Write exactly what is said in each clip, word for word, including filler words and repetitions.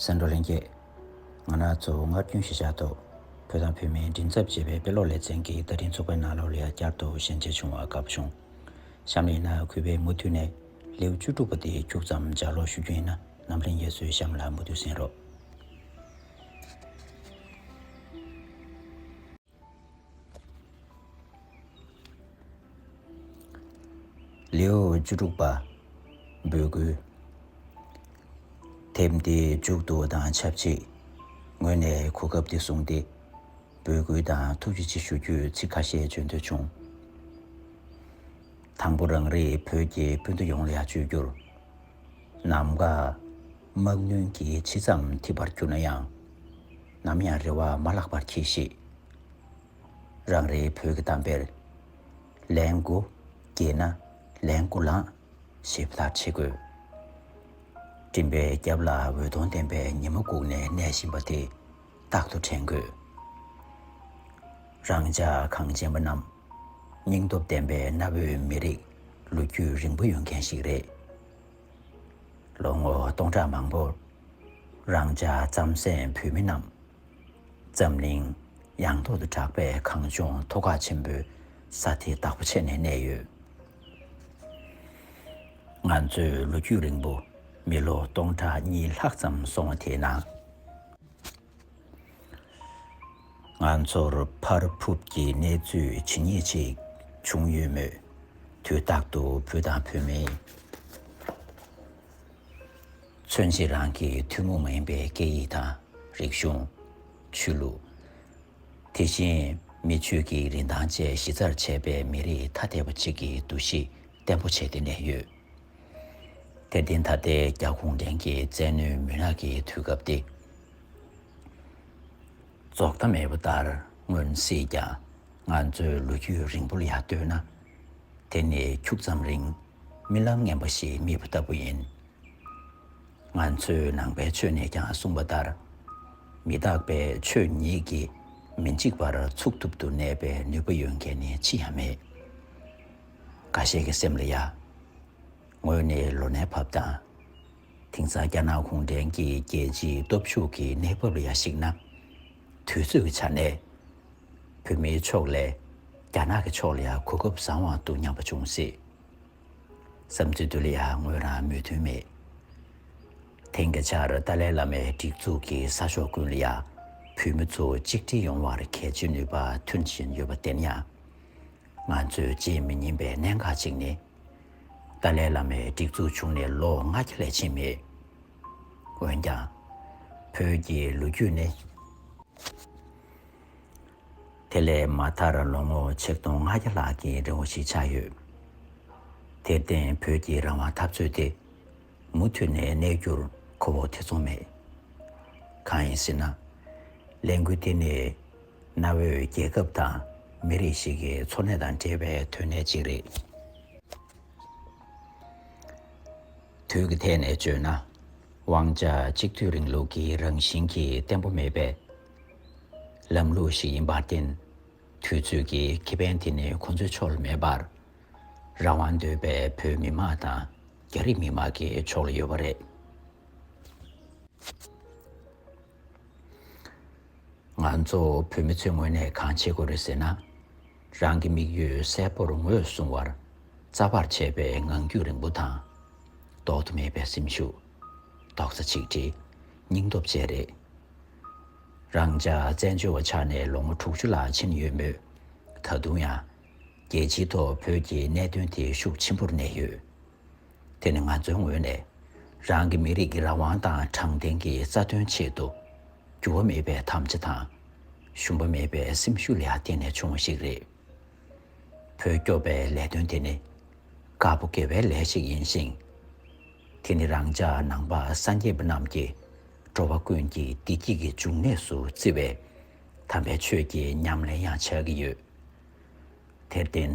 གསན་གྲོགས་ལྷན་རྒྱས། ང་རང་ཚོ་སྔར་རྒྱུན་གཞིར་བཞག་ཐོག་བོད་དང་བོད་མིའི་མགྲིན་ཚབ་ཅེས་པའི་དཔེ་ཀློག་ལེ་ཚན་གྱི་བརྡ་འཕྲིན་ཚོགས་པའི་ནང་ལོགས་ལ་ཡང་བསྐྱར་དུ་ཞལ་མཇལ་བྱུང་བར་དགའ་པོ་བྱུང་། གཤམ་ལ་ཡིན་ན་གུས་པས་མུ་མཐུད་ནས་ལེའུ་བཅུ་དྲུག་པ་དེ་ཁྱུག་ཙམ་ལྗགས་ཀློག་ཞུ་རྒྱུ་ཡིན་ན། རྣམ་གླིང་ཡེ་སུའི་གཤམ་ལ་མུ་མཐུད་གསན་རོགས། ལེའུ་བཅུ་དྲུག་པ། འབོད་སྐུལ། དེབ་འདི་མཇུག་བསྡུ་བ་དང་ཆབས་ཅིག་ངོས་ནས་གོ་སྐབས་འདི་བཟུང་སྟེ། འབོད་སྐུལ་དང་ཐུགས་རྗེ་ཆེ་ཞུ་རྒྱུའི་ཚིག་ཁ་ཤས་བརྗོད་འདོད་བྱུང་། དང་པོ། རང་རེའི་བོད་ཀྱི་སྤུན་ཟླ་ཡོངས་ལ་ཡང་བརྗོད་རྒྱུར། ནམ་མཁའ་དམག་རྣོན་གྱིས་ཇི་ཙམ་འཐིབས་པར་གྱུར་ན་ཡང་། ནམ་ཡང་རེ་བ་མ་བརླག་པར་གྱིས་ཤིག་རང་རེའི་བོད་ཀྱི་གཏམ་དཔེར། ལན་དགུ་བརྒྱབ་ན་ལན་དགུ་ལངས་ཞེས་པ་ལྟར་བྱེད་དགོས། མགྲིན་པའི་རྒྱབ་ལ་འོད་སྟོང་ལྡན་པའི་ཉི་མ་བཀུག་ནས་གནས་བཞིན་པ་དེ་རྟག་ཏུ་དྲན་དགོས། རང་ཅག་གངས་ཅན་པ་རྣམས་སྙིང་སྟོབས་ལྡན་པའི་གནའ་བོའི་མི་རིགས་ལོ་རྒྱུས་རིང་པོ་ཡོད་མཁན་ཞིག་རེད། ལོ་ངོ་སྟོང་ཕྲག་མང་པོར་རང་ཅག་རྩམ་ཟན་བོད་མི་རྣམས་འཛམ་གླིང་ཡང་ཐོག་ཏུ་གྲགས་པའི་གངས་ལྗོངས་ཐོག་ཁ་ཆེན་པོའི་ས་མཐའི་བདག་པོ་བྱས་ནས་གནས་ཡོད། ང་ཚོས་ལོ་རྒྱུས་རིང་པོ་མི་ལོ་སྟོང་ཕྲག་གཉིས་ལྷག་ཙམ་སོང་བ་དེའི་ནང་། ང་ཚོར་ཕར་ཕུབ་ཀྱི་གནས་ཚུལ་ཇི་སྙེད་ཅིག་བྱུང་ཡོད་མོད། དུས་རྟག་ཏུ་བོད་དང་བོད་མིའི་མཚོན་བྱེད་རང་གི་ཐུན་མོང་མ་ཡིན་པའི་སྐད་ཡིག་དང་རིག་གཞུང་། ཆོས་ལུགས། དེ་བཞིན་མི་ཆོས་ཀྱི་རིན་ཐང་བཅས་གཞི་རྩར་བྱས་པའི་མི་རིགས་ཐ་དད་པ་གཅིག་གི་འདུ་ཤེས་བརྟན་པོ་བྱས་ཏེ་གནས་ཡོད། དེར་བརྟེན་ད་ལྟའི་རྒྱ་གུང་ཁྲན་གྱི་བཙན་གནོན་མུན་ནག་གི་དུས་སྐབས་འདི་རྫོགས་མཐའ་མེད་པ་ལྟར་མངོན་སྲིད་ཀྱང་། ང་ཚོས་ལོ་རྒྱུས་རིང་པོ་ལ་ཡར་ལྟོས་ན། དེ་ནི་ཁྱུག་ཙམ་རིང་རྨི་ལམ་ངན་པ་ཞིག་རྨིས་པ་ལྟ་བུ་ཡིན། ང་ཚོའི་ནང་པའི་ཆོས་ནས་ཀྱང་གསུངས་པ་ལྟར། མི་རྟག་པའི་ཆོས་ཉིད་ཀྱིས་མི་འཇིག་པར་ཚུགས་ཐུབ་ཏུ་གནས་པའི་ནུས་པ་ཡོད་མཁན་ནི་ཅི་ཡང་མེད། འགའ་ཤས་ཀྱི་སེམས་ལ་ཡ། ངོས་ནས་ལོ་ནའི་བབས་དང་། དེང་སང་རྒྱ་ནག་གུང་ཁྲན་གྱིས་རྒྱལ་སྤྱིའི་སྟོབས་ཤུགས་ཀྱི་གནས་བབ་ལ་ཡ་གཞིགས་ན། དུས་ཚོད་ཀྱི་ཆ་ནས་བོད་མིའི་ཕྱོགས་ལས་རྒྱ་ནག་གི་ཕྱོགས་ལ་ཡ་གོ་སྐབས་བཟང་བ་འདུག་སྙམ་པ་བྱུང་སྲིད། བསམ་ཚུལ་འདི་ལ་ཡང་ངོས་རང་མོས་མཐུན་མེད། དེང་གི་ཆར་ཏཱ་ལའི་བླ་མའི་སྒྲིག་འཛུགས་ཀྱིས་ས་ཕྱོགས་ཀུན་ལ་ཡང་བོད་མི་ཚོ་གཅིག་སྒྲིལ་ཡོང་བར་གལ་ཆེའི་ནུས་པ་ཐོན་བཞིན་ཡོད་པ་བརྟེན་ཡང་། ང་ཚོས་བརྗེད་མི་ཉན་པའི་གནད་འགག་ཅིག་ནི། ཏཱ་ལའི་བླ་མའི་སྒྲིག་འཛུགས་བྱུང་ནས་ལོ་ལྔ་བརྒྱ་ལས་ཕྱིན་མེད། འོན་ཀྱང་། བོད་ཀྱི་ལོ་རྒྱུས་ནི། དེ་ལས་མ་མཐར་ལོ་ངོ་ཆིག་སྟོང་ལྔ་བརྒྱ་ལྷག་གི་རིང་བ་ཞིག་ཆགས་ཡོད། དེར་བརྟེན་བོད་ཀྱི་རང་དབང་འཐབ་རྩོད་དེ་མུ་མཐུད་ནས་གནས་རྒྱུར་གོ་བོ་ཐེ་ཚོམ་མེད། གང་ཡིན་ཟེར་ན། ལས་འགུལ་དེ་ནི་གནའ་བོའི་རྒྱལ་ཁབ་དང་མི་རིགས་ཤིག་གི་འཚོ་གནས་དང་འབྲེལ་བའི་དོན་གནད་ཅིག་རེད། དུས་ཀྱི་ཐད་ནས་བརྗོད་ན། དབང་ཆ་གཅིག་སྡུད་རིང་ལུགས་ཀྱི་རང་བཞིན་གྱིས་བརྟན་པོ་མེད་པའི་ལམ་ལུགས་ཤིག་ཡིན་པར་བརྟེན། དུས་ཚོད་ཀྱི་ཁེ་ཕན་དེ་ནི་ཁོ་ཚོའི་ཕྱོགས་ལ་མེད་པར། རང་དབང་འདོད་པའི་བོད་མི་མང་དང་རྒྱ་རིགས་མི་མང་གི་ཕྱོགས་ལ་ཡོད་པ་རེད། ང་ཚོ་བོད་མི་ཚོའི་ངོས་ནས་གང་བྱེད་དགོས་རེད་ཟེར་ན། རང་གི་དམིགས་ཡུལ་གསལ་པོར་ངོས་བཟུང་བར་རྩ་བར་བྱས་པའི་ངང་རྒྱུད་རིང་པོ་དང་། ལྡོག་ཏུ་མེད་པའི་སེམས་ཤུགས། རྡོག་རྩ་ཆིག་སྒྲིལ། སྙིང་སྟོབས་བཅས་རེད། རང་ཅག་བཙན་བྱོལ་བ་ཆགས་ནས་ལོ་ངོ་དྲུག་ཅུ་ལྷག་ཕྱིན་ཡོད་མོད། ད་དུང་ཡང་རྒྱལ་སྤྱིའི་ཐོག་བོད་ཀྱི་གནད་དོན་དེ་ཤུགས་ཆེན་པོར་གནས་ཡོད། དེ་ནི་ང་ཚོའི་ངོས་ནས་རང་གི་མི་རིགས་ཀྱི་རང་དབང་དང་དྲང་བདེན་གྱི་རྩ་དོན་ཆེད་དུ། འགྱུར་བ་མེད་པའི་དམ་བཅའ་དང་། ཞུམ་པ་མེད་པའི་སེམས་ཤུགས་ལ་བརྟེན་ནས་བྱུང་བ་ཞིག་རེད། བོད་སྐྱོབ་པའི་ལས་དོན་དེ་ནི་དཀར་པོ་དགེ་བའི་ལས་ཤིག་ཡིན་ཞིང་། དེ་ནི་རང་ཅག་ནང་པ་སངས་རྒྱས་པ་རྣམས་ཀྱིས་འགྲོ་བ་ཀུན་གྱི་བདེ་སྐྱིད་ཀྱི་འབྱུང་གནས་སུ་བརྩི་བའི་དམ་པའི་ཆོས་ཀྱི་ཉམས་ལེན་ཡང་ཆགས་ཀྱི་ཡོད། དེར་བརྟེན།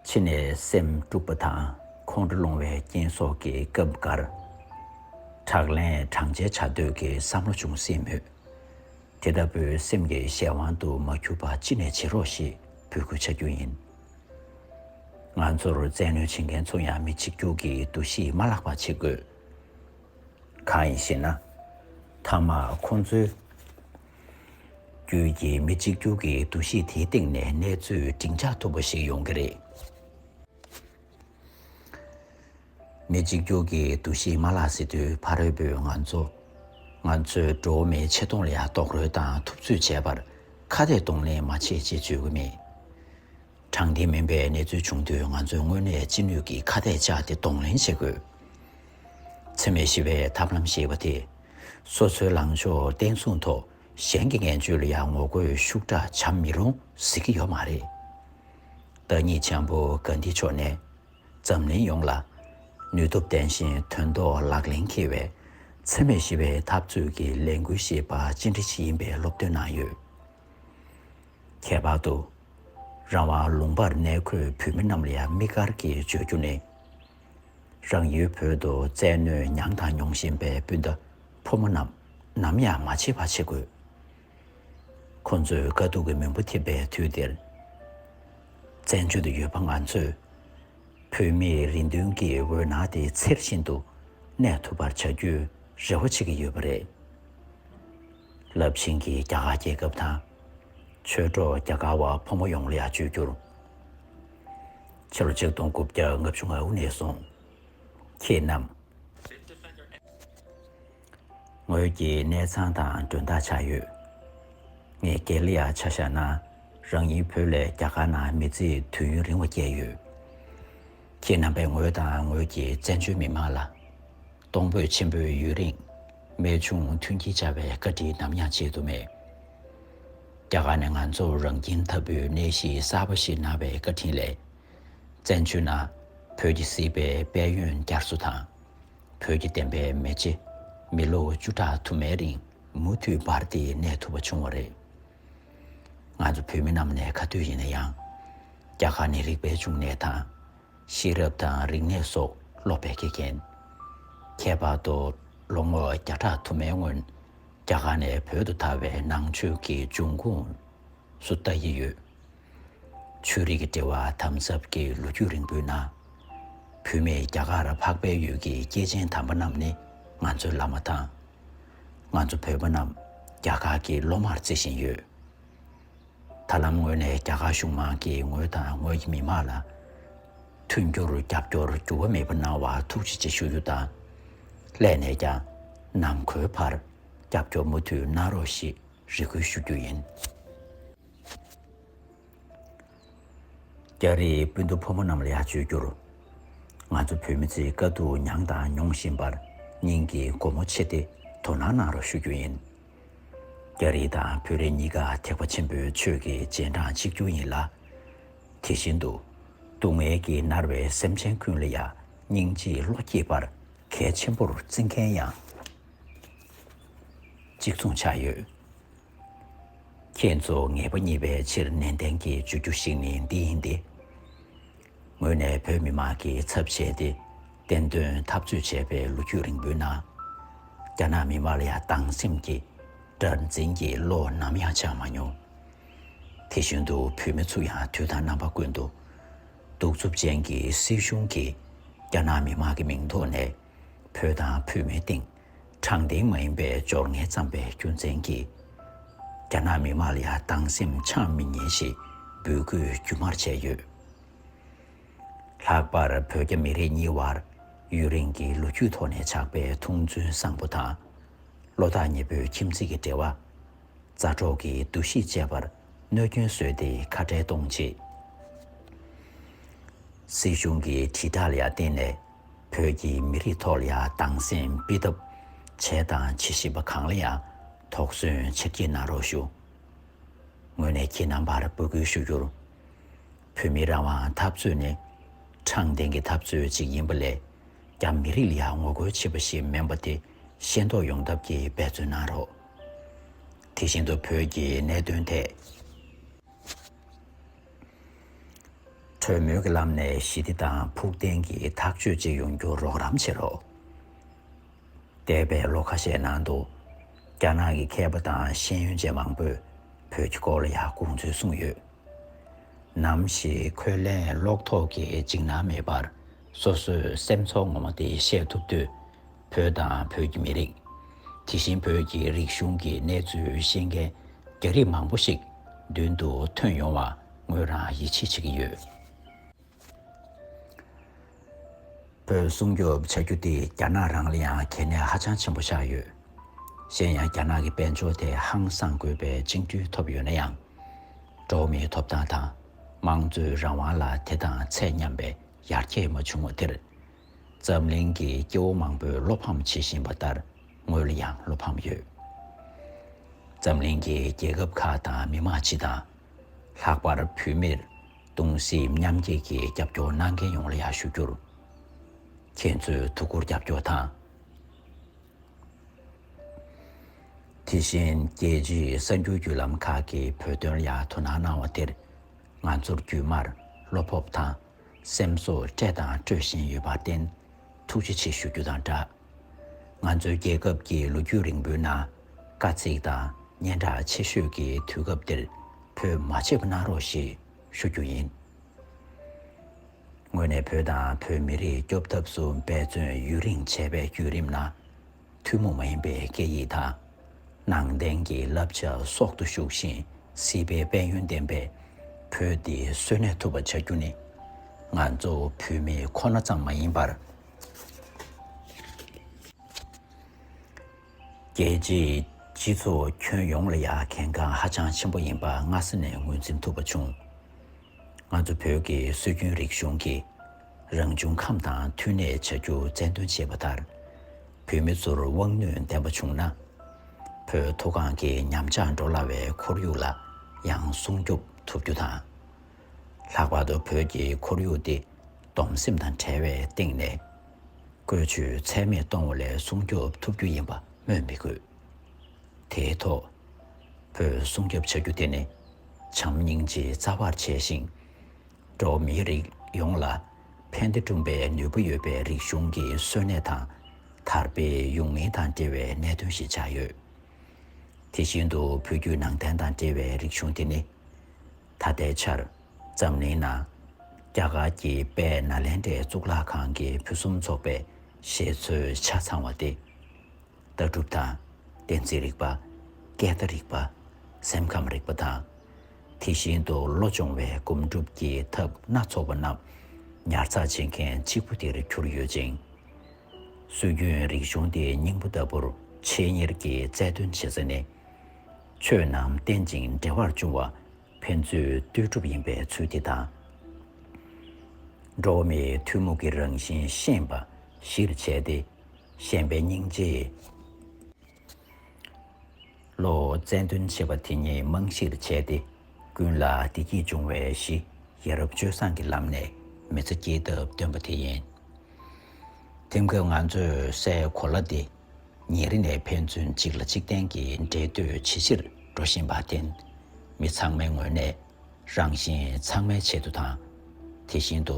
ཕྱི་ནས་སེམས་དཀྲུགས་པ་དང་ཁོང་ཁྲོ་སློང་བའི་རྐྱེན་སོགས་ཀྱི་སྐབས་འགར། དྲག་ལན་དྲང་བྱེད་བྱ་འདོད་ཀྱི་བསམ་བློ་བྱུང་སྲིད་མོད། དེ་ལྟ་བུའི་སེམས་ཀྱི་གཞན་དབང་དུ་མ་གྱུར་པ་ཅི་ནས་བྱེད་རོགས་ཞེས་འབོད་སྐུལ་བྱ་རྒྱུ་ཡིན། ང་ཚོར་བཙན་གནོན་བྱེད་མཁན་ཚོ་ཡང་མི་གཅིག་གྱུར་གྱི་འདུ་ཤེས་མ་བརླག་པ་བྱེད་དགོས། གང་ཡིན་ཞེ་ན། མཐའ་མ་ཁོང་ཚོའི་རྒྱུད་ཀྱི་མི་གཅིག་གྱུར་གྱི་འདུ་ཤེས་དེའི་སྟེང་ནས་གནས་ཚུལ་འབྲིང་ཆགས་ཐུབ་པ་ཞིག་ཡོང་གི་རེད། མི་གཅིག་གྱུར་གྱི་འདུ་ཤེས་མ་བརླག་སྲིད་དུས། ཕ་རོལ་པོས་ང་ཚོ་ང་ཚོའི་འགྲོ་བ་མིའི་ཆེ་མཐོང་ལ་ཡང་རྡོག་རོལ་དང་ཐུབ་ཚོད་བྱས་པར་ཁ་གཏད་གདོང་ལེན་མ་བྱེད་ཅེས་བརྗོད་ཀྱི་མེད། དྲང་བདེན་མིན་པའི་གནས་ཚུལ་བྱུང་དུས། ང་ཚོས་དངོས་གནས་ཅི་ནུས་ཀྱིས་ཁ་གཏད་བཅག་སྟེ་གདོང་ལེན་བྱེད་དགོས། འཚེ་མེད་ཞི་བའི་ཐབས་ལམ་ཞེས་པ་དེས། སོ་སོའི་ལངས་ཕྱོགས་བརྟན་སྲུང་ཐོག་གཞན་གྱི་ངན་སྤྱོད་ལ་ཡང་ངོ་རྒོལ་ཤུགས་དྲག་བྱ་མི་རུང་ཟེར་གྱི་ཡོད་མ་རེད། བདག་ཉིད་འཇམ་པོ་གྷན་དྷི་མཆོག་ནས། འཛམ་གླིང་ཡོངས་ལ་ནུས་སྟོབས་ལྡན་ཞིང་དོན་ཐོག་ལག་ལེན་འཁེལ་བའི་འཚེ་མེད་ཞི་བའི་འཐབ་རྩོད་ཀྱི་ལས་འགུལ་ཞེས་པ་ཅི་འདྲ་ཞིག་ཡིན་པའི་སློབ་སྟོན་གནང་ཡོད། ཁྱད་པར་དུ། རང་དབང་ལུང་པར་གནས་འཁོད་བོད་མི་རྣམས་ལ་ཡང་དམིགས་བཀར་གྱིས་བརྗོད་རྒྱུ་ནི། རང་ཡུལ་བོད་དུ་བཙན་གནོན་མྱངས་དང་མྱོང་བཞིན་པའི་སྤུན་ཟླ་ཕོ་མོ་རྣམས་ནམ་ཡང་མ་བརྗེད་པ་བྱེད་དགོས། ཁོ་ཚོས་དཀའ་སྡུག་གི་མུན་པ་འཐིབས་པའི་དུས་འདིར། བཙན་བྱོལ་དུ་ཡོད་པ་ང་ཚོས་བོད་མིའི་རེ་འདུན་གྱི་འོད་སྣང་དེ་ཚེར་བཞིན་དུ་གནས་ཐུབ་པར་བྱ་རྒྱུའི་རེ་བ་བྱེད་ཀྱི་ཡོད་པ་རེད། རླབས་ཆེན་གྱི་རྒྱ་གར་རྒྱལ་ཁབ་དང་། ཆོས་གྲོགས་རྒྱ་གར་བ་ཕོ་མོ་ཡོངས་ལ་ཡང་བརྗོད་རྒྱུར། ཕྱི་ལོ་ཆིག་སྟོང་དགུ་བརྒྱ་ལྔ་བཅུ་ང་དགུ་ནས་བཟུང་། ཁྱེད་རྣམས། ངོས་ཀྱི་གནས་ཚང་དང་མགྲོན་བདག་ཆགས་ཡོད། ངས་སྒེར་ལ་ཡང་ཆ་བཞག་ན། རང་ཉིད་བོད་ལས་རྒྱ་གར་ནང་མི་ཚེའི་དུས་ཡུན་རིང་བ་བསྐྱལ་ཡོད། ཁྱེད་རྣམ་པས་ངོས་དང་ངོས་ཀྱི་བཙན་བྱོལ་མི་མང་ལ། གཏོང་ཕོད་ཆེན་པོས་ཡུན་རིང་རྨད་བྱུང་མཐུན་རྐྱེན་སྦྱར་བའི་བཀའ་དྲིན་ནམ་ཡང་བརྗེད་དུ་མེད། རྒྱ་གར་ནས་ང་ཚོར་རང་ཁྱིམ་ལྟ་བུའི་གནས་གཞི་གསར་པ་ཞིག་གནང་བའི་བཀའ་དྲིན་ལས། བཙན་བྱོལ་ནང་བོད་ཀྱི་སྲིད་པའི་དཔལ་ཡོན་བསྐྱར་གསོ་དང་། བོད་ཀྱི་བདེན་པའི་མེ་ལྕེ་མི་ལོ་བཅུ་ཕྲག་དུ་མའི་རིང་མུ་མཐུད་འབར་ཏེ་གནས་ཐུབ་པ་བྱུང་བ་རེད། ང་ཚོ་བོད་མི་རྣམས་ནས་ག་དུས་ཡིན་ན་ཡང་། རྒྱ་གར་ནས་རིག་པའི་འབྱུང་གནས་དང་། ཤེས་རབ་དང་རིག་གནས་སོགས་སློབ་པའི་དགེ་རྒན། ཁྱད་པར་དུ་ལོ་ངོ་བརྒྱ་ཕྲག་དུ་མའི་སྔོན་རྒྱ་གར་ནས་བོད་དུ་དར་བའི་ནང་ཆོས་ཀྱི་འབྱུང་ཁུངས་སུ་ལྟ་ཡི་ཡོད། ཆོས་རིག་གི་འབྲེལ་བ་དམ་ཟབ་ཀྱི་ལོ་རྒྱུས་རིང་པོའི་ནང་། བོད་མིས་རྒྱ་གར་འཕགས་པའི་ཡུལ་གྱི་སྐྱེས་ཆེན་དམ་པ་རྣམས་ནི་ང་ཚོའི་བླ་མ་དང་། ང་ཚོ་བོད་པ་རྣམས་རྒྱ་གར་གྱི་སློབ་མར་བརྩི་བཞིན་ཡོད། ད་ལམ་ངོས་ནས་རྒྱ་གར་གཞུང་མང་གིས་ངོས་དང་ངོས་ཀྱི་མི་མང་ལ་མཐུན་འགྱུར་རྒྱབ་སྐྱོར་འགྱུར་བ་མེད་པ་གནང་བར་ཐུགས་རྗེ་ཆེ་ཞུ་རྒྱུ་དང་། སླད་ནས་ཀྱང་ནམ་མཁོའི་བར་རྒྱབ་སྐྱོར་མུ་མཐུད་གནང་རོགས་ཞེས་རེ་སྐུལ་ཞུ་རྒྱུ་ཡིན། རྒྱ་རིགས་སྤུན་ཟླ་ཕོ་མོ་རྣམས་ལ་ཡང་བརྗོད་རྒྱུར། ང་ཚོ་བོད་མི་ཚོས་དཀའ་སྡུག་མྱངས་དང་མྱོང་བཞིན་པར་སྙིང་གི་སྒོ་མོ་ཕྱེ་སྟེ་དོ་སྣང་གནང་རོགས་ཞུ་རྒྱུ་ཡིན། རྒྱ་རིགས་དང་བོད་རིགས་གཉིས་ཀ་ཐེག་པ་ཆེན་པོའི་ཆོས་ཀྱི་རྗེས་འབྲང་གཅིག་གྱུར་ཡིན་ལ། དེ་བཞིན་དུ་སྡུག་བསྔལ་གྱིས་མནར་བའི་སེམས་ཅན་ཀུན་ལ་ཡང་སྙིང་རྗེའི་བློ་སྐྱེད་པར་གལ་ཆེན་པོར་བརྩི་མཁན་ཡང་གཅིག་མཚུངས་ཆགས་ཡོད། ཁྱེད་ཚོ་ངེས་པ་རྙེད་པའི་ཕྱིར་ནན་ཏན་གྱིས་བརྗོད་རྒྱུ་ཞིག་ནི་འདི་ཡིན་ཏེ། ངོས་ནས་བོད་མི་མང་གི་ཚབ་བྱས་ཏེ་བསྟན་དོན་འཐབ་རྩོད་བྱས་པའི་ལོ་རྒྱུས་རིང་པོའི་ནང་། རྒྱ་ནག་མི་མང་ལ་ཡང་སྡང་སེམས་ཀྱི་དགྲར་འཛིན་གྱི་བློ་ནམ་ཡང་སྦྱངས་མ་མྱོང་། དེ་བཞིན་དུ་བོད་མི་ཚོ་ཡང་དུས་དང་རྣམ་པ་ཀུན་ཏུ་གདུག་རྩུབ་ཅན་གྱི་སྲིད་གཞུང་གིས་རྒྱ་ནག་མི་མང་གི་མིང་ཐོག་ནས་བོད་དང་བོད་མིའི་སྟེང་དྲང་བདེན་མ་ཡིན་པའི་སྦྱོར་ངན་བརྩམས་པའི་རྒྱུ་མཚན་གྱིས། རྒྱ་ནག་མི་མང་ལ་ཡང་སྡང་སེམས་འཆང་མི་ཉན་ཞེས་འབོད་སྐུལ་རྒྱུན་མར་བྱས་ཡོད། ལྷག་པར་བོད་རྒྱ་མི་རིགས་གཉིས་བར་ཡུན་རིང་གི་ལོ་རྒྱུས་ཐོག་ནས་ཆགས་པའི་མཐུན་རྫུན་བཟང་པོ་དང་། བློ་ཐག་ཉེ་པོའི་ཁྱིམ་མཚེས་ཀྱི་འབྲེལ་བ། མཛའ་གྲོགས་ཀྱི་འདུ་ཤེས་བཅས་པར་གནོད་སྐྱོན་བཟོས་ཏེ་ཁ་བྲལ་གཏོང་ཆེད། སྲིད་གཞུང་གི་དྲིལ་བསྒྲགས་ལ་ཡང་བརྟེན་ནས་བོད་ཀྱི་མི་རིགས་ཐོག་ལ་ཡང་སྡང་སེམས་སྤེལ་ཐབས་བྱས་དང་བྱེད་བཞིན་པ་གང་ལ་ཡང་དོགས་ཟོན་ཆེར་བསྐྱེད་གནང་རོགས་ཞུ། ངོས་ནས་ཁྱེད་རྣམ་པར་འབོད་སྐུལ་ཞུ་རྒྱུར། བོད་མིའི་རང་དབང་འཐབ་རྩོད་ནི་དྲང་བདེན་གྱི་འཐབ་རྩོད་ཅིག་ཡིན་པ་ལས་ཀྱང་མི་རིགས་ལ་ཡང་ངོ་རྒོལ་བྱེད་པ་ཞིག་མིན་པ་དེ་ཤེས་རྟོགས་ཡོང་ཐབས་ཀྱི་འབད་བརྩོན་གནང་རོགས། དེ་བཞིན་དུ་བོད་ཀྱི་གནད་དོན་ཐད། གྲོས་མོལ་གྱི་ལམ་ནས་ཞི་བདེ་དང་ཕུགས་བརྟན་གྱི་ཐག་གཅོད་ཅིག་ཡོང་རྒྱུར་རོགས་རམ་བྱེད་རོགས། འདས་པའི་ལོ་ཁ་ཤས་ནང་དུ། རྒྱ་ནག་གི་མཁས་པ་དང་ཤེས་ཡོན་ཅན་མང་པོས་བོད་ཀྱི་སྐོར་ལ་ཡང་དགོངས་ཚུལ་གསུངས་ཡོད། ནམ་ཞིག་འཁོན་ལན་སློག་ཐོག་གི་འཇིགས་སྣང་མེད་པར་སོ་སོའི་སེམས་ཚོར་ངོ་མ་དེ་བཤད་ཐུབ་དུས། བོད་དང་བོད་ཀྱི་མི་རིགས། དེ་བཞིན་བོད་ཀྱི་རིག་གཞུང་གི་གནས་ཚུལ་ཤེས་མཁན་རྒྱ་རིགས་མང་པོ་ཞིག་མདུན་དུ་ཐོན་ཡོང་བ་ངོས་རང་ཡིད་ཆེས་བྱེད་ཀྱི་ཡོད། བོད་སྲུང་སྐྱོབ་བྱ་རྒྱུ་དེ་རྒྱ་ནག་རང་ལ་ཡང་གལ་གནད་ཧ་ཅང་ཆེན་པོ་ཆགས་ཡོད། གཞན་ཡང་རྒྱ་ནག་གི་དཔལ་འབྱོར་དེ་ཧང་སང་དགོས་པའི་བཅིངས་འགྲོལ་ཐོབ་ཡོད་ན་ཡང་། འགྲོ་བ་མིའི་ཐོབ་ཐང་དང་དམངས་གཙོའི་རང་དབང་ལ་དེ་དང་ཚད་མཉམ་པའི་ཡར་རྒྱས་མ་བྱུང་བ་དེར། འཛམ་གླིང་གི་སྐྱེ་བོ་མང་པོས་བློ་ཕམ་བྱེད་བཞིན་པ་ལྟར་ངོས་ལ་ཡང་བློ་ཕམ་ཡོད། འཛམ་གླིང་གི་རྒྱལ་ཁབ་ཁག་དང་མི་དམངས་སྤྱི་དང་། ལྷག་པར་བོད་མིར་གདུང་སེམས་མཉམ་སྐྱེད་ཀྱི་རྒྱབ་སྐྱོར་གནང་མཁན་ཡོངས་ལ་ཡང་ཞུ་རྒྱུར། ཁྱེད་ཚོས་ཐུགས་ཁུར་རྒྱབ་སྐྱོར་དང་། དེ་བཞིན་རྒྱལ་སྤྱིའི་གསར་འགྱུར་བརྒྱུད་ལམ་ཁག་གིས་བོད་དོན་ལ་ཡང་དོ་སྣང་གནང་བ་དེར། ང་ཚོར་བརྒྱུད་མར་བློ་སྤོབས་དང་སེམས་གསོ་སྤྲད་དང་སྤྲོད་བཞིན་ཡོད་པར་བརྟེན། ཐུགས་རྗེ་ཆེ་ཞུ་རྒྱུ་དང་སྦྲགས། ང་ཚོའི་རྒྱལ་ཁབ་ཀྱི་ལོ་རྒྱུས་རིང་པོའི་ནང་དཀའ་ཚེགས་དང་སྙན་གྲགས་ཆེ་ཤོས་ཀྱི་དུས་སྐབས་འདིར་བོད་མ་ཆད་པ་གནང་རོགས་ཞེས་ཞུ་རྒྱུ་ཡིན། ངོས་ནས་བོད་དང་བོད་མི་རིགས་སྐྱོབ་ཐབས་སུ་འབད་བརྩོན་ཡུན་རིང་བྱས་པའི་བརྒྱུད་རིམ་ནང་། ཐུན་མོང་མ་ཡིན་པའི་སྐད་ཡིག་དང་། ནང་བསྟན་གྱི་བསླབ་བྱ་སྲོག་ཏུ་ཞུགས་ཤིང་སྲིད་པའི་དཔལ་ཡོན་ལྡན་པའི་བོད་འདི་གསོན་གནས་ཐུབ་པ་བྱ་རྒྱུ་ནི། ང་ཚོ་བོད་མི་ཁོ་ན་ཙམ་མ་ཡིན་པར། རྒྱལ་སྤྱིའི་སྤྱི་ཚོགས་ཁྱོན་ཡོངས་ལ་ཡང་གལ་འགངས་ཧ་ཅང་ཆེན་པོ་ཡིན་པ་སྔ་ས་ནས་ངོས་འཛིན་ཐུབ་པ་བྱུང་། ང་ཚོ་བོད་ཀྱི་སྲོལ་རྒྱུན་རིག་གཞུང་གིས་རང་བྱུང་ཁམས་དང་མཐུན་གནས་བྱ་རྒྱུ་རྩལ་འདོན་བྱས་པ་ལྟར། བོད་མི་ཚོར་དབང་ནུས་ལྡན་པ་བྱུང་ན། བོད་མཐོ་སྒང་གི་ཉམས་ཆག་འགྲོ་སླ་བའི་ཁོར་ཡུག་ལ་ཡང་སྲུང་སྐྱོབ་ཐུབ་རྒྱུ་དང་། ལྷག་པར་དུ་བོད་ཀྱི་ཁོར་ཡུག་དེ་སྡོམ་སེམས་དང་བྲལ་བའི་སྟེང་ནས། བཀོལ་སྤྱོད་ཚད་མེད་གཏོང་བ་ལས་སྲུང་སྐྱོབ་ཐུབ་རྒྱུ་ཡིན་པ་སྨོས་མི་དགོས། དེའི་ཐོག་བོད་སྲུང་སྐྱོབ་བྱ་རྒྱུ་དེ་ནི་བྱམས་སྙིང་རྗེ་རྩ་བར་བྱས་ཤིང་། འགྲོ་བ་མིའི་རིགས་ཡོངས་ལ་ཕན་བདེ་སྐྲུན་པའི་ནུས་པ་ཡོད་པའི་རིག་གཞུང་གི་གསོན་གནས་དང་དར་སྤེལ་ཡོང་མིན་དང་འབྲེལ་བའི་གནད་དོན་ཞིག་ཆགས་ཡོད། དེ་བཞིན་དུ་བོད་བརྒྱུད་ནང་བསྟན་དང་འབྲེལ་བའི་རིག་གཞུང་དེ་ནི། ད་ལྟའི་ཆར་འཛམ་གླིང་ནང་རྒྱ་གར་གྱི་དཔལ་ནཱ་ལེནྡྲའི་གཙུག་ལག་ཁང་གི་ཕུན་སུམ་ཚོགས་པའི་བཞེད་སྲོལ་ཆ་ཚང་བ་སྟེ། ལྟ་གྲུབ་དང་། གཏན་ཚིགས་རིག་པ། སྐད་བརྡ་རིག་པ། སེམས་ཁམས་རིག་པ་དང་། དེ་བཞིན་དུ་བློ་སྦྱོང་བའི་སྒོམ་སྒྲུབ་ཀྱི་ཐབས་སྣ་ཚོགས་པ་རྣམས་ཉར་ཚགས་བྱེད་མཁན་གཅིག་པུ་དེར་གྱུར་ཡོད་ཅིང་། སྲོལ་རྒྱུན་རིག་གཞུང་དེའི་སྙིང་པོ་ལྟ་བུར་ཆེད་གཉེར་གྱིས་རྩལ་འདོན་བྱེད་ས་ནི། ཆོས་རྣམས་རྟེན་ཅིང་འབྲེལ་བར་འབྱུང་བ། ཕན་ཚུན་ལྟོས་གྲུབ་ཡིན་པའི་ཚུལ་དེ་དང་། འགྲོ་བ་མིའི་ཐུན་མོང་གི་རང་བཞིན་ཤེས་པ་གཞིར་བྱས་ཏེ། གཞན་ཕན་སྙིང་རྗེའི་བློ་རྩལ་འདོན་བྱེད་པ་དེ་ཉིད་རྨང་གཞིར་བྱས་ཏེ། ཀུན་ལ་བདེ་སྐྱིད་འབྱུང་བའི་གཞི་ཡ་རབས་སྤྱོད་བཟང་གི་ལམ་ནས་མི་ཚེ་སྐྱེལ་ཐབས་སྟོན་པ་དེ་ཡིན། དེང་སྐབས་ང་ཚོས་སའི་གོ་ལ་འདི། ཉིན་རེ་ནས་ཕན་ཚུན་གཅིག་ལ་གཅིག་བརྟེན་གྱི་འབྲེལ་འདོད་ཇེ་ཆེར་འགྲོ་བཞིན་པར་བརྟེན། མི་ཚང་མའི་ངོས་ནས་རང་བཞིན་ཚང་མའི་ཆེད་དུ་དང་། དེ་བཞིན་དུ་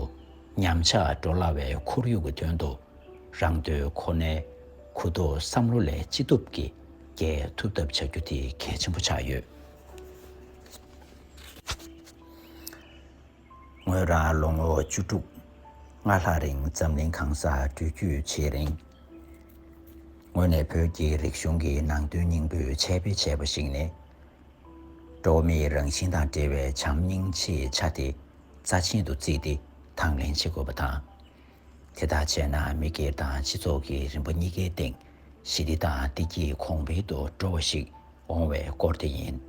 ཉམས་ཆག་འགྲོ་སླ་བའི་ཁོར་ཡུག་གི་དོན་དུ་རང་དོན་ཁོ་ནའི་གུ་དོག་བསམ་བློ་ལས་ཅི་ཐུབ་ཀྱིས་རྒྱས་ཐུབ་ཐབས་བྱ་རྒྱུ་དེ་གལ་ཆེན་པོ་ཆགས་ཡོད། ངོས་རང་ལོ་ངོ་བཅུ་དྲུག་ལྔ་ལྷག་རིང་འཛམ་གླིང་གང་སར་འགྲུལ་སྐྱོད་བྱེད་རིང་། ངོས་ནས་བོད་ཀྱི་རིག་གཞུང་གི་ནང་དོན་སྙིང་པོའི་འཆད་སྤེལ་བྱས་པ་ཞིག་ནི། འགྲོ་བ་མིའི་རང་བཞིན་དང་འབྲེལ་བའི་བྱམས་སྙིང་རྗེའི་ཆ་དེ་རྩ་ཆེན་དུ་བརྩིས་ཏེ་དང་ལེན་བྱེད་དགོས་པ་དང་། དེ་ལྟར་བྱས་ན་མི་སྒེར་དང་སྤྱི་ཚོགས་ཀྱི་རིམ་པ་གཉིས་ཀའི་སྟེང་ཞི་བདེ་དང་བདེ་སྐྱིད་གོང་འཕེལ་དུ་འགྲོ་བ་ཞིག་འོང་བའི་སྐོར་དེ་ཡིན།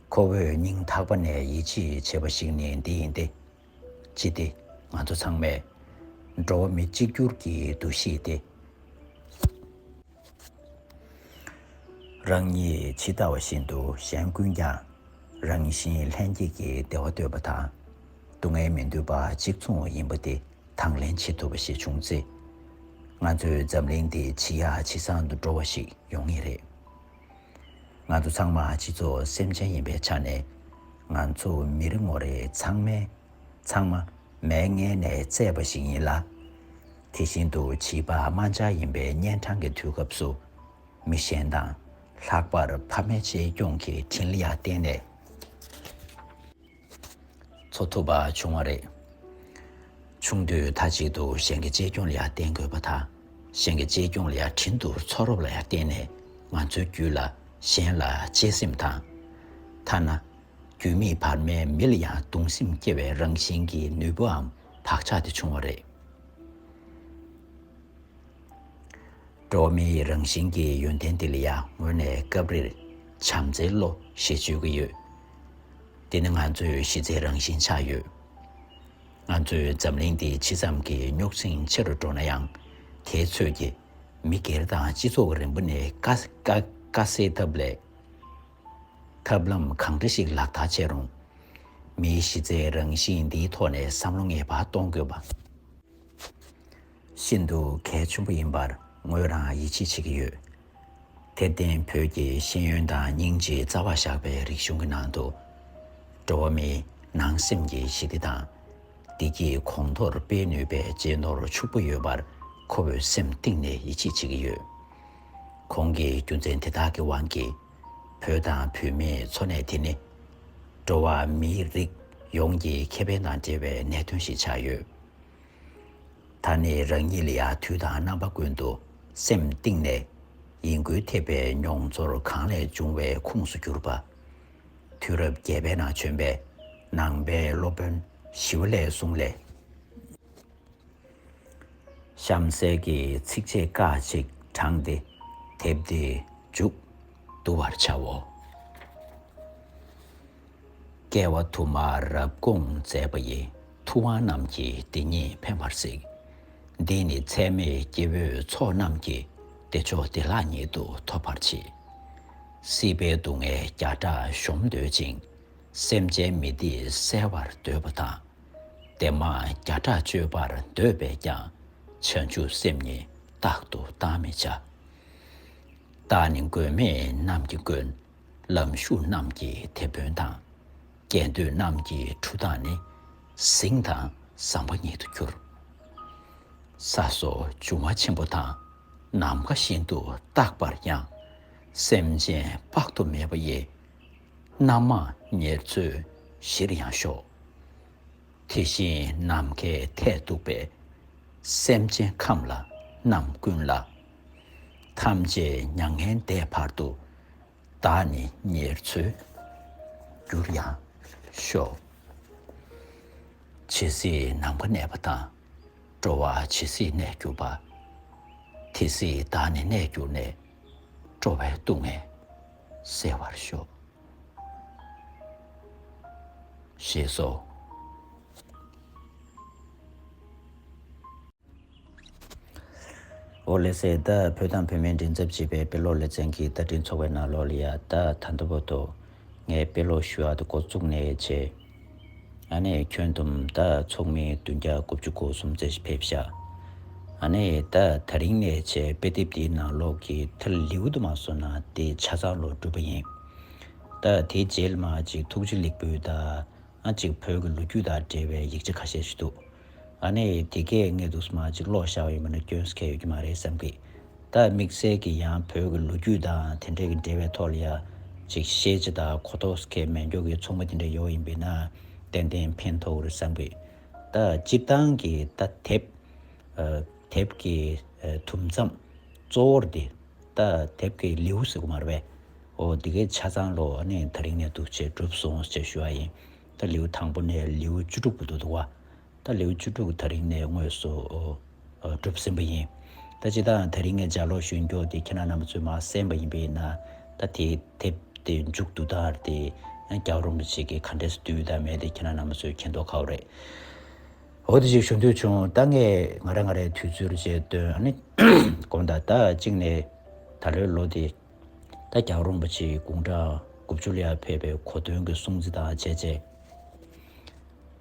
ཁོ་བོས་སྙིང་ཐག་པ་ནས་ཡིད་ཆེས་བྱེད་པ་ཞིག་ནི་འདི་ཡིན་ཏེ། ཅི་སྟེ་ང་ཚོ་ཚང་མས་འགྲོ་བ་མི་གཅིག་གྱུར་གྱི་འདུ་ཤེས་ཏེ། རང་ཉིད་ཇི་ལྟ་བ་བཞིན་དུ་གཞན་ཀུན་ཀྱང་རང་བཞིན་ལྷན་སྐྱེས་ཀྱི་བདེ་བ་འདོད་པ་དང་། སྡུག་བསྔལ་མི་འདོད་པ་གཅིག་མཚུངས་ཡིན་པ་དེ་དང་ལེན་བྱེད་ཐུབ་པ་ཞིག་བྱུང་ཚེ། ང་ཚོའི་འཛམ་གླིང་འདི་ཇི་ཡག་ཇི་བཟང་དུ་འགྲོ་བ་ཞིག་ཡོང་ངེས་རེད། ང་ཚོ་ཚང་མ་སྤྱི་ཚོགས་སེམས་ཅན་ཡིན་པའི་ཆ་ནས། ང་ཚོ་མི་རེ་ངོ་རེ་ཚང་མས་ཚང་མ་མའི་མངལ་ནས་བཙས་པ་ཞིག་ཡིན་ལ། དེ་བཞིན་དུ་བྱིས་པ་དམར་འབྱར་ཡིན་པའི་གཉན་འཕྲང་གི་དུས་སྐབས་སུ། མི་གཞན་དང་ལྷག་པར་ཕ་མའི་གཅེས་སྐྱོང་གི་དྲིན་ལ་ཡང་བརྟེན་ནས། འཚོ་ཐུབ་པ་བྱུང་བ་རེད། ཆུང་དུས་མཐའ་གཅིག་ཏུ་གཞན་གྱི་གཅེས་སྐྱོང་ལ་ཡང་བརྟེན་དགོས་པ་དང་། གཞན་གྱི་གཅེས་སྐྱོང་ལ་ཡང་བྲིན་དུ་འཚོ་རོགས་ལ་ཡང་བརྟེན་ནས་ང་ཚོའི་རྒྱུད་ལ་གཞན་ལ་གཅེས་སེམས་དང་། ཐ་ན་རྒྱུས་མེད་བར་མའི་མི་ལ་ཡང་གདུང་སེམས་སྐྱེ་བའི་རང་བཞིན་གྱི་ནུས་པའམ་བག་ཆགས་དེ་བྱུང་བ་རེད། འགྲོ་བ་མིའི་རང་བཞིན་གྱི་ཡོན་ཏན་དེ་ལ་ཡང་ངོས་ནས་སྐབས་རེར་བྱམས་བརྩེའི་བློ་ཞེས་བརྗོད་ཀྱི་ཡོད། དེ་ནི་ང་ཚོའི་གཞི་རྩའི་རང་བཞིན་ཆགས་ཡོད། ང་ཚོའི་འཛམ་གླིང་འདི་ཇི་ཙམ་གྱི་རྙོག་འཛིང་ཆེ་རུ་འགྲོ་ན་ཡང་། དེའི་ཚོད་ཀྱིས་མི་སྒེར་དང་སྤྱི་ཚོགས་རིམ་པ་ནས་དཀའ་དཀའ་དཀའ་སེལ་ཐབས་ལས། ཐབས་ལམ་གང་འདྲ་ཞིག་ལག་བསྟར་བྱས་རུང་། མིའི་གཞི་རྩའི་རང་བཞིན་འདིའི་ཐོག་ནས་བསམ་བློ་ངེས་པར་གཏོང་དགོས་པ། ཤིན་ཏུ་གལ་ཆེན་པོ་ཡིན་པར་ངོས་རང་ཡིད་ཆེས་བྱེད་ཀྱི་ཡོད། དེར་བརྟེན་བོད་ཀྱི་ཤེས་ཡོན་དང་སྙིང་རྗེའི་རྩ་བ་བཞག་པའི་རིག་གཞུང་གི་ནང་དུ། འགྲོ་བ་མིའི་ནང་སེམས་ཀྱི་ཞི་བདེ་དང་། བདེ་སྐྱིད་གོང་མཐོར་སྤེལ་ནུས་པའི་གཅེས་ནོར་ཕྱུག་པོ་ཡོད་པར་ཁོ་བོས་སེམས་གཏིང་ནས་ཡིད་ཆེས་བྱེད་ཀྱི་ཡོད། གོང་གི་རྒྱུ་མཚན་དེ་དག་གི་དབང་གིས། བོད་དང་བོད་མིའི་འཚོ་གནས་དེ་ནི། འགྲོ་བ་མིའི་རིགས་ཡོངས་ཀྱི་ཁེ་ཕན་དང་འབྲེལ་བའི་གནད་དོན་ཞིག་ཆགས་ཡོད། ད་ནི་རང་ཉིད་ལ་ཡང་དུས་དང་རྣམ་པ་ཀུན་ཏུ་སེམས་གཏིང་ནས་ཡིད་འགུལ་ཐེབས་པའི་མྱོང་ཚོར་གང་ལས་བྱུང་བའི་ཁུངས་སུ་གྱུར་པ། དུས་རབས་བརྒྱད་པའི་ནང་བྱོན་པའི་ནང་པའི་སློབ་དཔོན་ཞི་བ་ལྷའི་གསུང་ལས། གཤམ་གསལ་གྱི་ཚིགས་བཅད་ཁ་ཅིག་དྲངས་ཏེ་དེབ་འདི་མཇུག་བསྡུ་བར་བྱའོ། སྐྱེ་བ་དུ་མར་རབ་དགོངས་མཛད་པ་ཡི། ཐུབ་དབང་རྣམས་ཀྱིས་འདི་ཉིད་ཕན་པར་གཟིགས། འདི་ནི་ཚད་མེད་སྐྱེ་བོའི་ཚོགས་རྣམས་ཀྱིས། བདེ་མཆོག་བདེ་བླག་ཉིད་དུ་ཐོབ་པར་བྱེད། སྲིད་པའི་སྡུག་བསྔལ་བརྒྱ་ཕྲག་གཞོམ་འདོད་ཅིང་། སེམས་ཅན་མི་བདེ་བསལ་བར་འདོད་པ་དང་། བདེ་མང་བརྒྱ་ཕྲག་སྤྱོད་པར་འདོད་པས་ཀྱང་། བྱང་ཆུབ་སེམས་ཉིད་རྟག་ཏུ་བཏང་མི་བྱ། བདག་ནི་མགོན་མེད་རྣམས་ཀྱི་མགོན། ལམ་ཞུགས་རྣམས་ཀྱི་དེད་དཔོན་དང་། སྐྱེ་འདོད་རྣམས་ཀྱི་ཁྲུས་དང་ནི། གཟིངས་དང་ཟམ་པ་ཉིད་དུ་གྱུར། ས་སོགས་འབྱུང་བ་ཆེན་པོ་དང་། ནམ་མཁའ་བཞིན་དུ་རྟག་པར་ཡང་། སེམས་ཅན་དཔག་ཏུ་མེད་པ་ཡི། རྣམ་མང་ཉེར་འཚོའི་གཞིར་ཡང་ཤོག། དེ་བཞིན་ནམ་མཁའི་མཐས་གཏུགས་པའི། སེམས་ཅན་ཁམས་ལ་རྣམ་ཀུན་ལ། ཐམས་ཅད་མྱ་ངན་འདས་བར་དུ། བདག་ནི་ཉེར་འཚོའི་རྒྱུར་ཡང་ཤོག། ཇི་སྲིད་ནམ་མཁའ་གནས་པ་དང་། འགྲོ་བ་ཇི་སྲིད་གནས་གྱུར་པ། དེ་སྲིད་བདག་ནི་གནས་གྱུར་ནས། འགྲོ་བའི་སྡུག་བསྔལ་སེལ་བར་ཤོག། ཞེས་སོ། འོ་ལགས་སེ། ད་བོད་དང་བོད་མིའི་མགྲིན་ཚབ་ཅེས་པའི་དཔེ་ཀློག་ལེ་ཚན་གྱི་བརྡ་འཕྲིན་ཚོགས་པའི་ནང་ལོགས་ལ་ཡ། ད་ད་ལྟ་བར་དུ་ངས་དཔེ་ཀློག་ཞུ་ཡག་དེ་འགོ་བཙུགས་ནས་བྱས། ཨ་ནི་ཁྱོན་བསྡོམས་ད་ཚོགས་མི་བདུན་བརྒྱ་དགུ་བཅུ་གོ་གསུམ་ཙམ་ཞིག་ཕེབས་ཤག། ཨ་ནི་ད་ད་རིང་ནས་བྱས་དཔེ་དེབ་འདིའི་ནང་ལོགས་ཀྱི་ད་ལེའུ་དུ་མ་སོང་ན་དེ་ཆ་ཚང་ལོ་གྲུབ་པ་ཡིན། ད་དེའི་རྗེས་ལ་མ་ཅིག་ཐུགས་རྗེ་ལེགས་འབུལ་དང་། ཨ་ཅིག་བོད་ཀྱི་ལོ་རྒྱུས་དང་འབྲེལ་བའི་ཡིག་ཆ་ཁ་ཤས་ཤིག་འདུག། ཨ་ནི་དེ་གས་ངས་འདུག་སེ་མ་ཅིག་ཀློག་བཞག་པ་ཡིན་པ་ན་སྐྱོན་སུ་གས་ཡོད་ཀྱི་མ་རེད་བསམ་གི། ད་དམིགས་བསལ་གྱི་ཡང་བོད་ཀྱི་ལོ་རྒྱུས་དང་དེ་འདྲས་ཀྱི་འབྲེལ་བའི་ཐོག་ལ་ཡ་ཅིག་ཤེས་བྱ་དང་གོ་རྟོགས་སུ་གས་མེད་མཁན་གྱི་ཚོགས་མི་དེ་འདྲས་ཡོད་ཡིན་པས་ན་ཏན་ཏན་ཕན་ཐོགས་རེད་བསམ་གི། ད་སྤྱིར་བཏང་གི་ད་དེབ། ཨ། དེབ་ཀྱི་ཨ་དུམ་མཚམས་གཙོ་བོར་དེ། ད་དེབ་ཀྱི་ལེའུ་ཟེར་གི་མ་རེད་པས། འོ་དེ་གའི་ཆ་ཚང་ལོ་ཨ་ནི་ད་རིང་ནས་འདུག་བྱས་གྲུབ་སོང་ཞེས་ཞུ་བ་ཡིན། ད་ལེའུ་དང་པོ་ནས་ལེའུ་བཅུ་དྲུག་བར་དུ་འདུག་བ། ད་ལེའུ་བཅུ་དྲུག་ད་རིང་ནས་དངོས་སུ་འོ་འོ་གྲུབ་ཟིན་པ་ཡིན། ད་སྤྱིར་བཏང་ད་རིང་ངས་ལྗགས་ཀློག་ཞུ་མཁན་དེ་ཁྱེད་རང་རྣམ་པ་ཚོས་མར་གསན་པ་ཡིན་པས་ན། ད་དེ་དེབ་དེ་མཇུག་བསྡུ་སྟངས་དེ་ཡང་རྒྱལ་བ་རིན་པོ་ཆེ་གིས་ག་འདྲས་སེ་བསྡུས་ཡོད་དང་མེད་དེ་ཁྱེད་རང་རྣམ་པ་ཚོས་མཁྱེན་རྟོགས་ཁག་རེད། འོ་དེ་ཅིག་ཞུ་འདོད་བྱུང་། ད་ངས་ང་རང་ང་རའི་དུས་ཚོད་བཅས་སྟོན། ཨ་ནི་དགོངས་དག། ད་གཅིག་ནས་ད་ལོའི་ལོ་དེ་ད་རྒྱལ་བ་རིན་པོ་ཆེའི་དགུང་གྲངས་དགུ་བཅུ་ལ་ཡར་ཕེབས་པའི་གོ་སྟོན་གྱི་སྲུང་བརྩི་དང་བྱས་བྱས།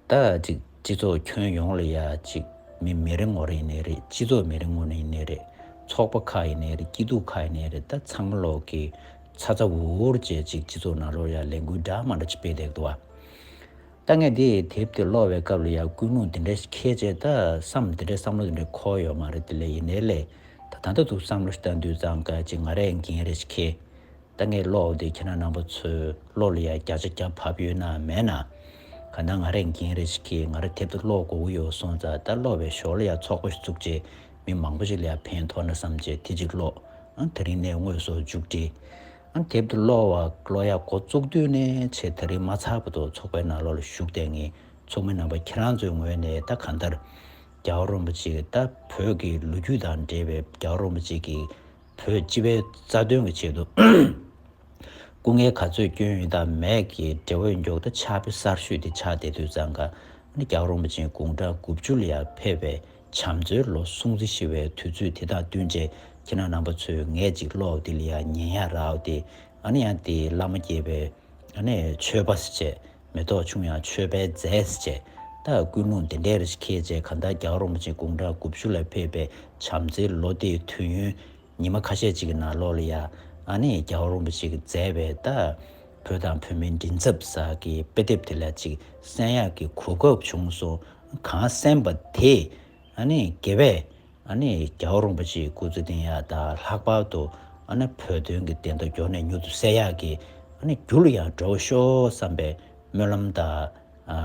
ད་ཅིག་སྤྱི་ཚོགས་ཁྱོན་ཡོངས་ལ་ཡ་ཅིག་མི་མི་རེ་ངོ་རེ་ཡིན་ནའི་རེད། སྤྱི་ཚོགས་མི་རེ་ངོ་རེ་ཡིན་ནའི་རེད། ཚོགས་པ་ཁག་ཡིན་ནའི་རེད། སྐྱིད་སྡུག་ཁག་ཡིན་ནའི་རེད། ད་ཚང་མ་ལོག་གི་ཚ་ཚ་འུར་འུར་བྱས་ཅིག་སྤྱི་ཚོགས་ནང་ལོགས་ཡ་ལས་འགུལ་འདྲ་མ་འདྲ་ཅིག་སྤེལ་བསྡད་འདུག་བ། ད་ངས་འདི་དེབ་དེ་ཀློག་པའི་སྐབས་ལ་ཡང་ཀུན་སློང་འདི་འདྲ་ཞིག་འཁྱེར་བྱས། ད་བསམ་འདི་འདྲའི་བསམ་བློ་འདི་འདྲ་འཁོར་ཡོད་མ་རེད། དེ་ལས་ཡིན་ནའི་ལས་ད་ད་ལྟ་འདུག་བསམ་བློ་ཞིག་བཏང་དུས་ཙང་ཀ་ཅིག་ང་རས་འགན་རེ་ཞིག་འཁྱེར། ད་ངས་ཀློག་འདི་ཁྱེད་རང་རྣམ་པ་ཚོའི་བློ་ལ་ཡང་བརྒྱ་ཆ་བརྒྱ་བབས་ཡོད་ན་མེད་ན། གང་ལྟར་ང་རས་འགན་རེ་ཞིག་འཁྱེར། ང་རས་དེབ་དེ་ཀློག་དགོས་ཀྱི་ཡོད་སོང་ཙང་། ད་ཀློག་པའི་ཞོར་ལ་ཡང་ཚོགས་པ་ཞིག་བཙུགས་བྱས། མི་མང་པོ་ཞིག་ལ་ཡང་ཕན་ཐོགས་ན་བསམ་བྱས་དེ་གཅིག་ཀློག་ཨ་དེ་རིང་ནས་དངོས་སུ་མཇུག་སྒྲིལ། ཨ་དེབ་དེ་ཀློག་པ་ཀློག་ཡག་འགོ་བཙུགས་དུས་ནས་བྱས་དེ་རིང་མ་ཚར་བར་དུ་ཚོགས་པའི་ནང་ལོགས་ལ་ཞུགས་བསྡད་མཁན་ཚོགས་མི་རྣམ་པ་ཁྱེད་རང་ཚོའི་ངོས་ནས་ད་གང་ལྟར་རྒྱལ་བ་རིན་པོ་ཆེ་ད་བོད་ཀྱི་ལོ་རྒྱུས་དང་འབྲེལ་བའི་རྒྱལ་བ་རིན་པོ་ཆེ་གི་བོད་སྤྱི་པའི་རྩ་དོན་གྱི་ཆེད་དུ་སྐུ་ངལ་ག་ཚོད་བསྐྱོན་ཡོད་དང་མེད་ཀྱི་འབྲེལ་བ་ཡོད་མགྱོགས་ད་ཕྱག་དཔེ་གསར་ཤོས་དེ་ཆགས་བསྡད་དུས་ཙང་ཀ་ཨ་ནི་རྒྱལ་བ་རིན་པོ་ཆེ་དགུང་གྲངས་དགུ་བཅུ་ལ་ཡང་ཕེབས་པའི་བྱམས་མཛོད་ལོ་སྲུང་བརྩི་ཞུ་བའི་དུས་ཚོད་དེ་དང་བསྟུན་བྱས་ཁྱེད་རང་རྣམ་པ་ཚོས་ངས་ཅིག་ཀློག་དེ་ལ་ཡང་ཉན་ཡག་རག་དེ་ཨ་ནི་ཡང་དེ་བླ་མ་དགྱེས་པའི་ཨ་ནི་མཆོད་པ་ཟེར་བྱས་མེ་ཏོག་ཆུང་ཡང་མཆོད་པའི་རྫས་ཟེར་བྱས་ད་ཀུན་སློང་དེ་འདྲའི་རེ་ཞིག་འཁྱེར་བྱས་གང་ལྟར་རྒྱལ་བ་རིན་པོ་ཆེ་དགུང་གྲངས་དགུ་བཅུ་ལ་ཕེབས་པའི་བྱམས་མཛོད་ལོ་དེའི་དུས་ཡུན་ཉི་མ་ཁ་ཤས་ཅིག་གི་ནང་ལོགས་ལ་ཡ་ཨ་ནི་རྒྱལ་བ་རིན་པོ་ཆེ་གིས་མཛད་པའི་ད་བོད་དང་བོད་མིའི་མགྲིན་ཚབ་ཟེར་གི་དཔེ་དེབ་དེ་ལ་ཅིག་གསན་ཡག་གི་གོ་སྐབས་བྱུང་སོང་། གང་གསན་པ་དེ་ཨ་ནི་དགེ་བས་ཨ་ནི་རྒྱལ་བ་རིན་པོ་ཆེའི་སྐུ་ཚེ་བརྟན་ཡག་དང་ལྷག་པར་དུ་ཨ་ནི་བོད་དོན་གྱི་བདེན་མཐའ་མགྱོགས་ནས་མྱུར་དུ་གསལ་ཡག་གི་ཨ་ནི་རྒྱུ་ལ་ཡང་འགྲོ་ཤོག་བསམ་པའི་སྨོན་ལམ་དང་ཨ་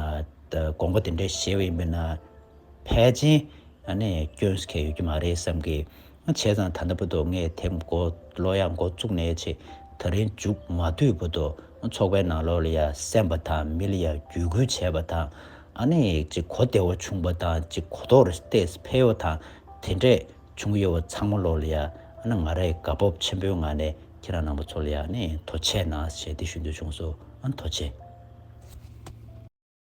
དགོངས་པ་དེ་འདྲ་བཞེས་པ་ཡིན་པས་ན། ཕལ་ཆེར་ཨ་ནི་སྐྱོན་ཟེར་མཁན་ཡོད་ཀྱི་མ་རེད་བསམ་གི། བྱས་ཙང་ད་ལྟ་བར་དུ་ངས་དེབ་འགོ་ཀློག་ཡག་འགོ་བཙུགས་ནས་བྱས་ད་རིང་མཇུག་མ་བསྡུས་བར་དུ་ཚོགས་པའི་ནང་ལོགས་ལ་ཡ་གསན་པ་དང་མི་ལ་ཡ་བརྒྱུད་སྐུལ་བྱས་པ་དང་ཨ་ནི་ཅིག་གོ་བདེ་བོ་བྱུང་བ་དང་ཅིག་གོ་རྟོགས་ཏོག་ཙམ་འཕེལ་བ་དང་དེ་འདྲས་བྱུང་ཡོད་པ་ཚང་མ་ལོགས་ལ་ཡ་ཨ་ནི་ང་རའི་དགའ་སྤོབས་ཆེན་པོའི་ངང་ནས་ཁྱེད་རང་རྣམ་པ་ཚོ་ལ་ཡ་ཨ་ནི་ཐུགས་རྗེ་གནང་ཞེས་དེ་ཞུ་འདོད་བྱུང་སོང་། ཨ་ནི་ཐུགས་རྗེ།